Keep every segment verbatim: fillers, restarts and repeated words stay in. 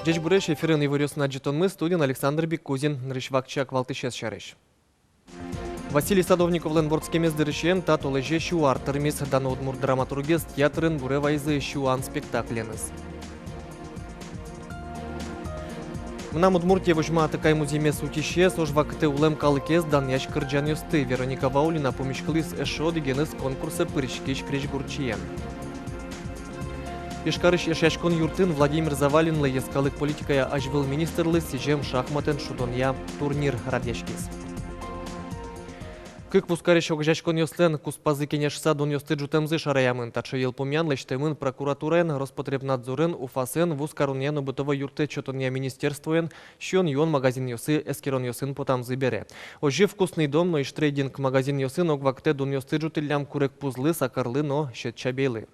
Ӟечбуресь! Эфирын «Иворъёс» но ӝытонмы, студиын Александр Бикузин. Нырысь вакчияк валтӥсез сярысь. Василий Садовниковлэн вордскемез дырысен та толэзе сю ар тырмиз. Дано удмурт драматургез театрын буре вайизы сю ан спектакленыз. «Мынам Удмуртие» возьма атыкай музъемез утисез, ож вакытэ улэм калыкез данъясь кырӟанъёсты. Вероника Ваулина пумиськылӥз эшшо одӥгеныз конкурсэ пыриськись крезьгурчиен. Ижкарысь Эшъяськон юртын Владимир Завалинлы йӧскалык политикая азьвыл министрлы сӥзем шахматэн шудонъя турнир радъяськиз. Кык вузкарись огазеяськонъёслэн куспазы кенешыса дунъёсты ӝутэмзы шараямын. Таӵе йылпумъян лэсьтэмын прокуратураен, Роспотребнадзорын, УФАСэн, вузкаронъя но бытовой юрттэт сётонъя министерствоен, сиён-юон магазинъёсы эскеронъёсын потамзы бере. Озьы «Вкусный дом» но «Ижтрейдинг» магазинъёсын ог вакытэ дунъёсты ӝутӥллям курегпузлы, сакырлы но сьӧд чабейлы.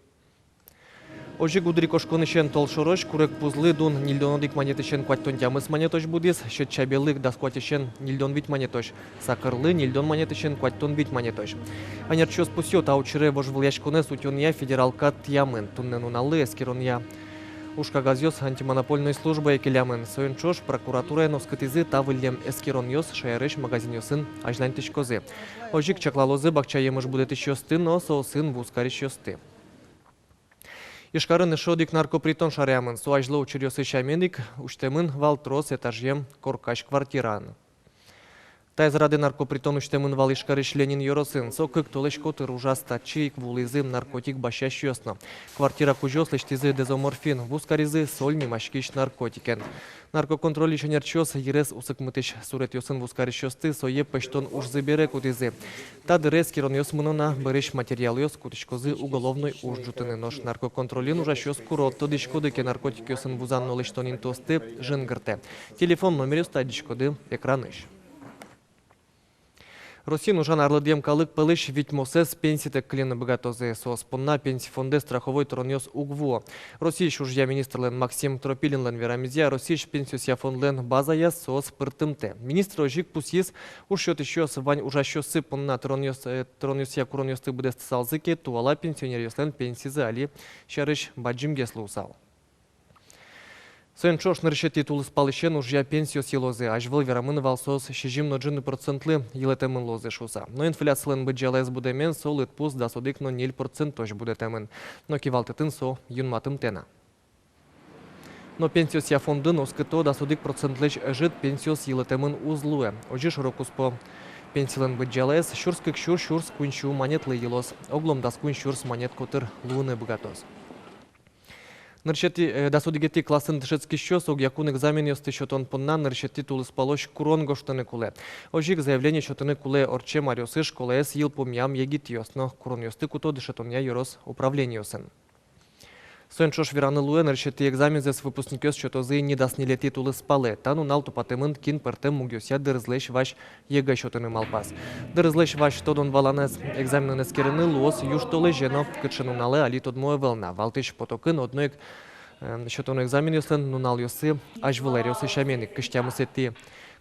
Озьы Гудырикошконысен толшорозь курегпузлы дун ньыльдон одӥг манетысен куатьтон тямыс манетозь будӥз, сьӧд чабейлы дас куатьысен ньыльдон вить манетозь, сакырлы ньыльдон манетысен куатьтон вить манетозь. Ӧнерчиос пусъё: та учыре вожвылъяськонэз утёнъя федерал кат тӥямын. Туннэ нуналлы эскеронъя ужкагазъёс антимонопольной службае келямын. Соин ӵош прокуратураен оскытӥзы: та выллем эскеронъёс шаерысь магазинъёсын азьланьтӥськозы. Озьы ик чаклалозы бакча емыш будэтӥсьёсты но соосын вузкарисьёсты. Ижкарын эшшо одӥг наркопритон шараямын. Со азьло учыръёсы сямен ик усьтэмын вал трос этажъем коркась квартираын. Таиз радэ наркопритон усьтэмын вал Ижкарысь Ленин ёросын. Со кык толэзь котыр ужаз. Татчы ик вуылӥзы наркотик басьясьёс но. Квартира кузёос лэсьтӥзы дезоморфин, вузкаризы соль нимаськись наркотикен. Наркоконтролысь ӧнерчиос йырез усыкмытӥсь суретъёсын вузкарисьёсты сое пӧзьтон ужзы бере кутӥзы. Та дыре эскеронъёс мыно на, бӧрысь материалъёс кутӥськозы уголовной уж ӝутыны. Нош наркоконтролын ужасьёс куро: тодӥськоды ке наркотикъёсын вузан но лэсьтон интыосты, жингыртэ. Телефон номеръёсты адӟиськоды экранысь. Россиын ужан арлыдъем калык пӧлысь витьмосэз пенситэк кыльыны быгатозы. Соос понна Пенси фондэ страховой тыронъёс уг вуо. Россиысь ужъя министрлэн Максим Тропилинлэн верамезъя, Россиысь пенсиосъя фондлэн базаяз соос пыртымтэ. Министр озьы ик пусйиз: уж сётӥсьёс вань ужасьёссы понна тыронъёс, э, тыронъёсъя куронъёсты быдэстысалзы ке, туала пенсионеръёслэн пенсизы али сярысь бадӟымгес луысал. Соин ӵош нырысетӥ тулыспалысен ужъя пенсиос йылозы. Азьвыл верамын вал соос сизьым но ӝыны процентлы йылэтэмын луозы шуыса. Но инфляцилэн быдӟалаез будэмен со лыдпус дас одӥг но ньыль процентозь будэтэмын. Но кивалтэтын со юнматымтэ на. Но Пенсиосъя фондын оскыто: дас одӥг процентлэсь ӧжыт пенсиос йылэтэмын уз луэ. Озьы шоро-куспо пенсилэн быдӟалаез сюрс кык сюрс сюрс куинь сю манетлы йылоз. Оглом дас куинь сюрс манет котыр луыны быгатоз. Нырысетӥ, э, дас одӥгетӥ классын дышетскисьёс огъякун экзаменъёсты сётон понна нырысетӥ тулыспалозь курон гожтыны кулэ. Озьы ик заявление сётыны кулэ ортчем аръёсы школаез йылпумъям егитъёс но. Куронъёсты куто дышетонъя ёрос управлениосын. Соин ӵош вераны луэ: нырысетӥ экзамензэс выпускникъёс сётозы ини дас ньылетӥ тулыспалэ. Та нунал тупатэмын, кин пӧртэм мугъёсъя дырызлэсь вазь ЕГЭ сётыны малпаз. Дырызлэсь вазь тодон-валанэз экзаменын эскерыны луоз южтолэзе но. Кыӵе нуналэ, али тодмо ӧвӧл на. Валтӥсь потокын одно ик, э, сётоно экзаменъёслэн нуналъёссы азьвыл аръёсы сямен ик: кызь тямысэтӥ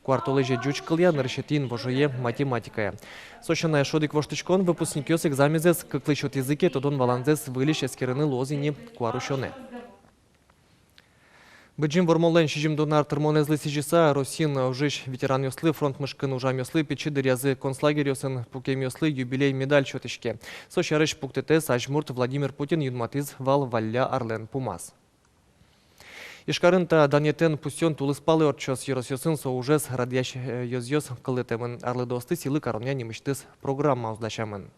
куартолэзе ӟуч кылъя, нырысетӥ инвожое математикая. Со сяна, эшшо одӥг воштӥськон: выпускникъёс экзамензэс кыклы сётӥзы ке, тодон-валанзэс выльысь эскерыны луоз ини куарусёнэ. Быдӟым Вормонлэн сизьымдон ар тырмонэзлы сӥзьыса, Россиын ужась ветеранъёслы, фронт мышкын ужамъёслы пичи дыръязы концлагерьёсын пукемъёслы юбилей медаль сётӥське. Со сярысь пуктэтэз азьмурт Владимир Путин юнматӥз вал валля арлэн пумаз. Ижкарын та данъетэн пусъён тулыспалэ ортчоз. Ёросъёсын со ужез радъясь, э, ёзъёс кылдытэмын. Арлыдоосты сӥлы каронъя нимысьтыз программаос дасямын.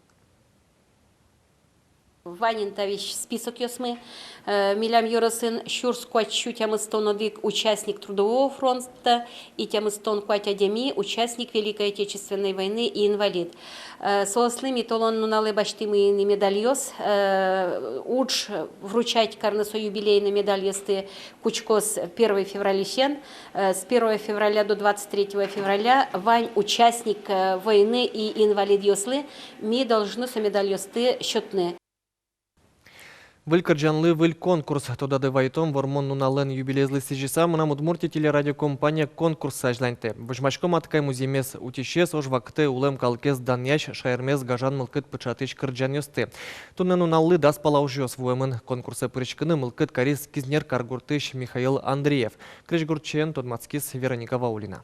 Вань ини таӵе списокъёсмы. Э, милям ёросын сюрс куать сю тямыстон одӥг участник трудового фронта и тямыстон куать адями участник Великой Отечественной войны и инвалид. Э, соослы ми толон нуналэ басьтӥмы ини медальёс. Э, удж вручать карыны со юбилейный медальёсты кутскоз первого февралысен. Э, с первого февраля до двадцать третьего февраля вань участник, э, войны и инвалидъёслы ми должны со медальёсты сётыны. Выль кырӟанлы выль конкурс. Тодады вайытом, Вормон нуналлэн юбилеезлы сӥзьыса «Мынам Удмуртие» телерадиокомпания конкурс азьланьтэ. Возьмаськом Атыкай музъемез утисез, ож вакытэ улэм калыкез данъясь, шаермес гажан мылкыд пыӵатӥсь кырӟанъёсты. Туннэ нуналлы дас пала ужъёс вуэмын. Конкурсэ пыриськыны мылкыд кариз Кизнер каргуртысь Михаил Андреев. Крезьгурчиен тодматскиз Вероника Ваулина.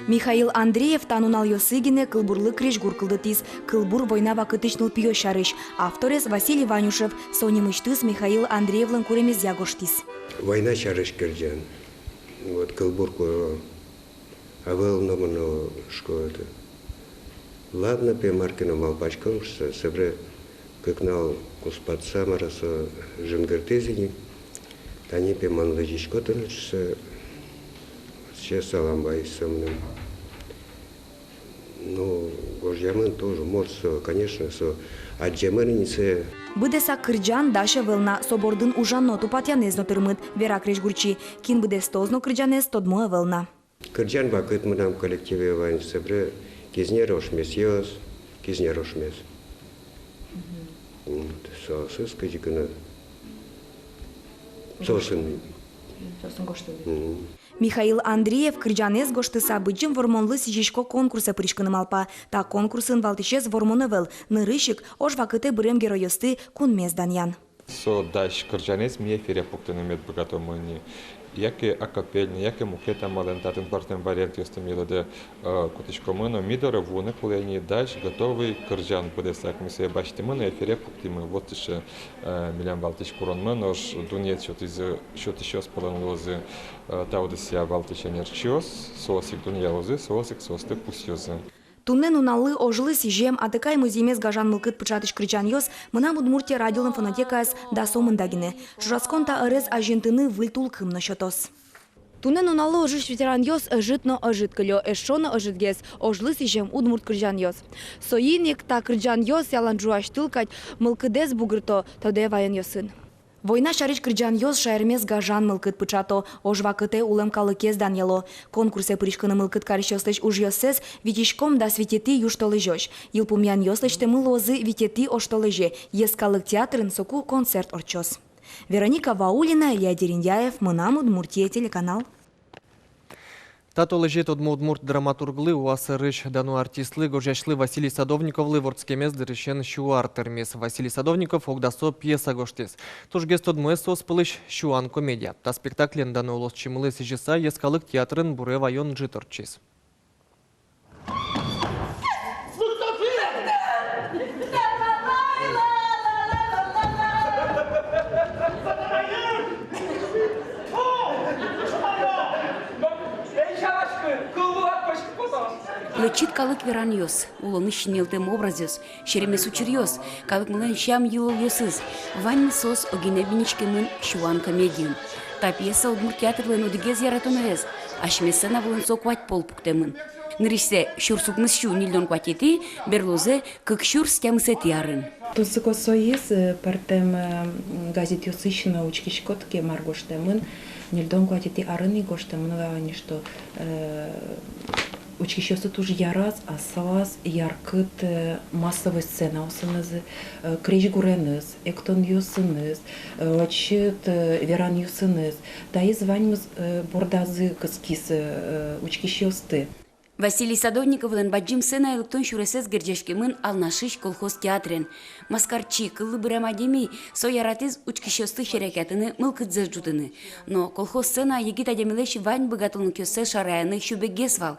Михаил Андреев та нуналъёсы гинэ кылбурлы крезьгур кылдытӥз. Кылбур война вакытысь нылпиё сярысь. Авторез Василий Ванюшев. Со нимысьтыз Михаил Андреевлэн куремезъя гожтӥз. Война сярысь кырӟан. Вот кылбур куро. Ӧвӧл номыр но, шуисько, это. Ладно, пе, мар ке но малпаськом шуса, собере кык нунал куспатыса, мар-а, со жингыртӥз ини. Тани, пе, мон лыдӟисько тыныд шуса, сыӵе салам вайиз со мыным. Ну, гожъямын тоже, может, со, конечно, со адӟемын ини сое. Быдэсак кырӟан дась ӧвӧл на, со бордын ужан но, тупатъянэз но тырмыт, вера крезьгурчи. Кин быдэстоз но кырӟанэз, тодмо ӧвӧл на. Кырӟан вакыт мынам коллективе вань, собере Кизнер ошмесъёс, Кизнер ошмес. Вот, соосыз кызьы ке но, соосын. Соосын гожтӥды. Мгм. Михаил Андреев кырӟанэз гожтыса Быдӟым Вормонлы сӥзисько конкурсэ пыриськыны малпа. Та конкурсын валтӥсез Вормон ӧвӧл, нырысь ик ож вакытэ бырем геройёсты, кунмес данъян. Со дась кырӟанэз ми эфире пуктыны мед быгатомы ини. Яке акапельно, яке мукет амалэн, татын пӧртэм вариантъёсты ми лыдэ, э, кутӥськомы, но ми доры вуыны кулэ ини дась готовый кырӟан быдэсак. Ми сое басьтӥмы но эфире пуктӥмы. Вот сыӵе, э, милям валтӥсь куронмы, нош дунъет сётӥзы, сётӥсьёс пӧлын луозы, э, та удысъя валтӥсь ӧнерчиос, соос ик дунъялозы, соос ик соосты пусъёзы. Туннэ нуналлы ожлы сӥзем, Атыкай музъемез гажан мылкыд пыӵатӥсь кырӟанъёс «Мынам Удмуртие» радиолэн фонотекаез дасомында гинэ. Ӵошатскон та ӧрез азинтыны выль тулкым но сётоз. Туннэ нуналлы ожысь ветеранъёс ӧжыт но ӧжыт кылё, эшшо но ӧжытгес ожлы сӥзем удмурт кырӟанъёс. Соин ик та кырӟанъёс ялан ӝуась тыл кадь мылкыдэз бугырто, тодэ ваёнъёсын. Война сярысь кырӟанъёс шаермес гажан мылкыд пыӵато, ож вакытэ улэм калыкез данъяло. Конкурсэ пыриськыны мылкыд карисьёслэсь ужъёссэс витиськом дас витетӥ южтолэзёзь. Йылпумъянъёс лэсьтэмын луозы витетӥ оштолэзе. Йӧскалык театрын соку концерт ортчоз. Вероника Ваулина, Илья Дерендяев, «Мынам Удмуртие» телеканал. Та толэзе тодмо удмурт драматурглы, УАССР-ысь дано артистлы, гожъясьлы Василий Садовниковлы вордскемез дырысен сю ар тырмиз. Василий Садовников ог дасо пьеса гожтӥз. Тужгес тодмоез соос пӧлысь «Сюан» комедия. Та спектаклен дано улосчимылы сӥзьыса Йӧскалык театрын буре ваён ӝыт ортчиз. Лэчыт калык веранъёс, улонысь синйылтэм образъёс, серемес учыръёс, калыкмылэн сям-йылолъёсыз — ваньмыз соос огинэ биниськемын «Сюан» комедиын. Та пьеса удмурт театрлэн одӥгез яратоноез, асьме сцена вылын со куать пол пуктэмын. Нырысьсэ сюрс укмыс сю ньыльдон куатетӥ, берлозэ кык сюрс тямысэтӥ арын. Тунсыко соиз, э, пӧртэм, э, м, газетъёсысь но учкиськод ке, мар гожтэмын, ньыльдон куатетӥ арын ик гожтэмын вал ини, что, э, учкисьёслы туж яраз асьсэлэсь яркыт, э, массовой сценаосыныз, э, крезьгуреныз, эктонъёсыныз, э, лэчыт, э, веранъёсыныз. Таиз ваньмыз, э, бордазы кыскиз, э, учкисьёсты. Василий Садовниковлэн бадӟым сценае лыктон сюресэз герӟаськемын Алнашысь колхоз театрен. Маскарчи, кыллы бырем адями, со яратӥз учкисьёсты серекъятыны, мылкыдзэс ӝутыны. Но колхоз сцена егит адямилэсь вань быгатонлыкъёссэ шараяны сюбеггес вал.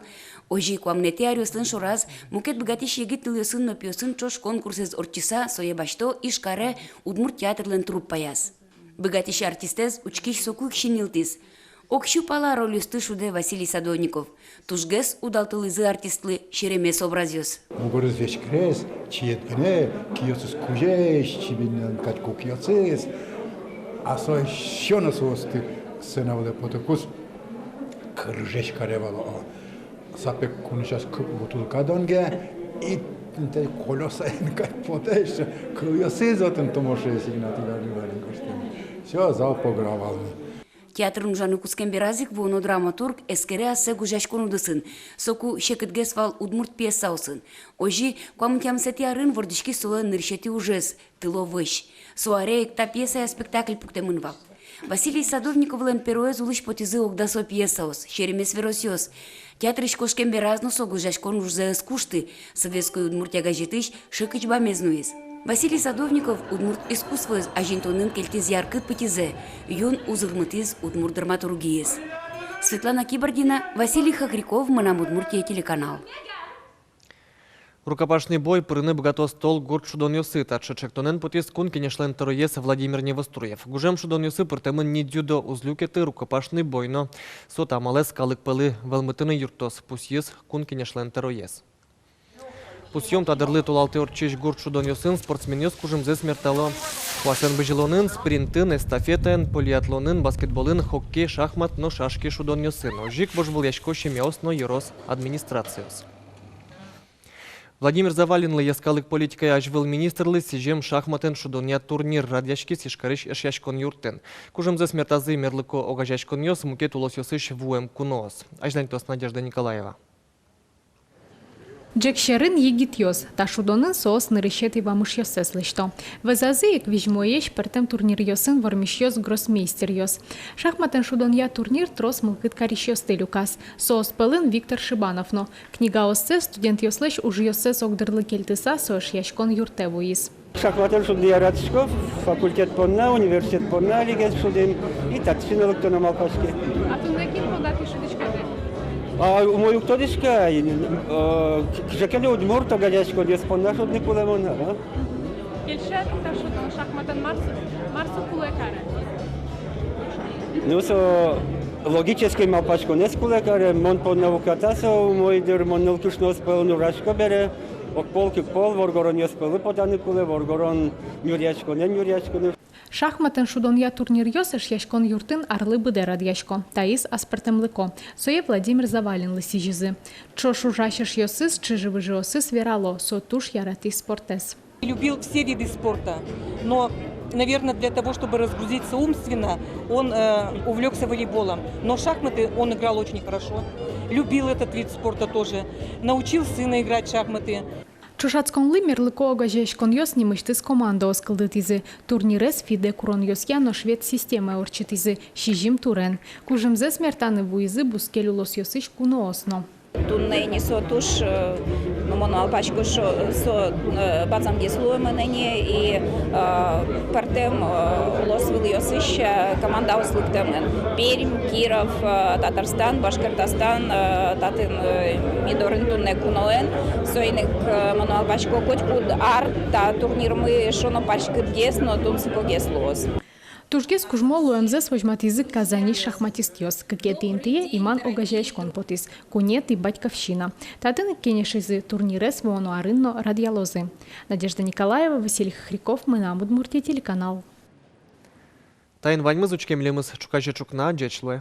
Озьы ик куамынэтӥ аръёслэн шораз мукет быгатӥсь егит нылъёсын но пиосын ӵош конкурсэз ортчыса, сое басьто Ижкаре удмурт театрлэн труппаяз. Быгатӥсь артистэз учкись соку ик синйылтӥз. Ог сю пала рольёсты шудэ Василий Садовников. Тужгес удалтылӥзы артистлы серемес образъёс. Мугорыз веськрес, чиед гинэ, киосыз кузесь, чибинлэн кадь кукъёсыз. А со эшшо но соосты сцена вылэ потыкуз кырӟась каре вал, о. Сапег кунысяз кык бутылка донге, и Тӥни колёсаен кадь потэ ещё, кылъёсыз отын тумошеесь Игнатий Гагарин гожтэм. Всё, зал пограб вал ни. Театрын ужаны кутскем бераз ик вуоно драматург эскере ассэ гожъяськон удысын. Соку секытгес вал удмурт пьесаосын. Озьы куамын тямысэтӥ арын вордӥськиз солэн нырысетӥ ужез «Тыловысь». Со аре ик та пьесая спектакль пуктэмын вал. Василий Садовниковлэн пероез улысь потӥзы ог дасо пьесаос, серемес веросъёс. Театрысь кошкем бераз но со гожъяськон ужзэ ӧз кушты. «Советской Удмуртия» газетысь шекыч бамез нуиз. Василий Садовников удмурт искусствоез азинтонын кельтӥз яркыт пытьызэ, юн узырмытӥз удмурт драматургиез. Светлана Кибардина, Василий Хохряков, «Мынам Удмуртие» телеканал. Рукопашный бой пырыны быгатоз тол гурт шудонъёсы. Таӵе ӵектонэн потӥз Кун Кенешлэн тӧроез Владимир Невоструев. Гужем шудонъёсы пыртэмын ни дзюдо, уз люкеты рукопашный бой но. Со та амалэз калык пӧлы вӧлмытыны юрттоз, пусйиз Кун Кенешлэн тӧроез. Пусйом, та дырлы толалтэ ортчись гурт шудонъёсын спортсменъёс кужымзэс мертало куасэн бызьылонын, спринтын, эстафетаын, полиатлонын, баскетболын, хоккей, шахмат но шашки шудонъёсын. Озьы ик вожвылъясько семьяос но ёрос администрациос. Владимир Завалинлы, йӧскалык политикая азьвыл министрлы, сӥзем шахматэн шудонъя турнир радъяськиз Ижкарысь Эшъяськон юртын. Кужымзэс мертазы мерлыко огазеяськонъёс, мукет улосъёсысь вуэм куноос. Азьланьтоз Надежда Николаева. Ӝӧк сьӧрын егитъёс. Та шудонын соос нырысетӥ вамышъёссэс лэсьто. Вӧзазы ик визьмоесь пӧртэм турниръёсын вормисьёс, гроссмейстеръёс. Шахматэн шудонъя турнир трос мылкыд карисьёсты люказ. Соос пӧлын Виктор Шибанов но. Книгаоссэс, студентъёслэсь ужъёссэс огдырлы кельтыса, со Эшъяськон юртэ вуиз. Шахматэн шудыны яратӥсько, факультет понна, университет понна алигес шудӥм, и татчы но лыктоно малпаськи. А туннэ кин понна тӥ шудӥськоды? А, умой уг тодӥськы ай, э, к-, кызьы ке но удмурт огазеяськонъёс понна шудыны кулэ мон, ага. Кельше-а та шудон? Шахматэн мар со, мар со кулэ каре? Ну, со логической малпаськонэз кулэ каре, мон понна уката со умой, дыр, мон нылкышноос пӧлын ужасько бере, огпол, кыкпол воргоронъёс пӧлы потаны кулэ, воргорон нюръяськонэн нюръяськыны. Шахматэн шудонъя турниръёс Эшъяськон юртын арлы быдэ радъясько. Таиз аспӧртэмлыко. Сое Владимир Завалинлы сӥзизы. Ӵош ужась эшъёсыз, чыжы-выжыосыз верало, со туж яратӥз спортэз. Любил все виды спорта, но, наверное, для того, чтобы разгрузиться умственно, он, э, увлёкся волейболом. Но шахматы он играл очень хорошо, любил этот вид спорта тоже, научил сына играть в шахматы. Ӵошатсконлы мерлыко огазеяськонъёс нимысьтыз командаос кылдытӥзы. Турнирез ФИДЭ куронъёсъя но швед системая ортчытӥзы, сизьым турен. Кужымзэс мертаны вуизы бускель улосъёсысь куноос но. Туннэ ини со туж, э, ну, мон малпасько, со, со, э, бадӟымгес луэмын ини, и, э, пӧртэм, э, улосвылъёсысь, э, командаос лыктэмын. Пермь, Киров, э, Татарстан, Башкортостан, э, татын, э, ми дорын туннэ куноен. Соин ик, э, мон малпасько, котькуд ар та турнирмы эшшо но паськытгес но тунсыкогес луоз. Тужгес кужмо луэмзэс возьматӥзы Казаньысь шахматистъёс. Кыкетӥ интые Иман огазеяськон потӥз, куинетӥ — Батьковщина. Татын ик кенешизы, турнирез вуоно арын но радъялозы. Надежда Николаева, Василий Хохряков, «Мынам Удмуртие» телеканал. Таин ваньмыз. Учке милемыз ӵуказе ӵукна. Ӟеч луэ.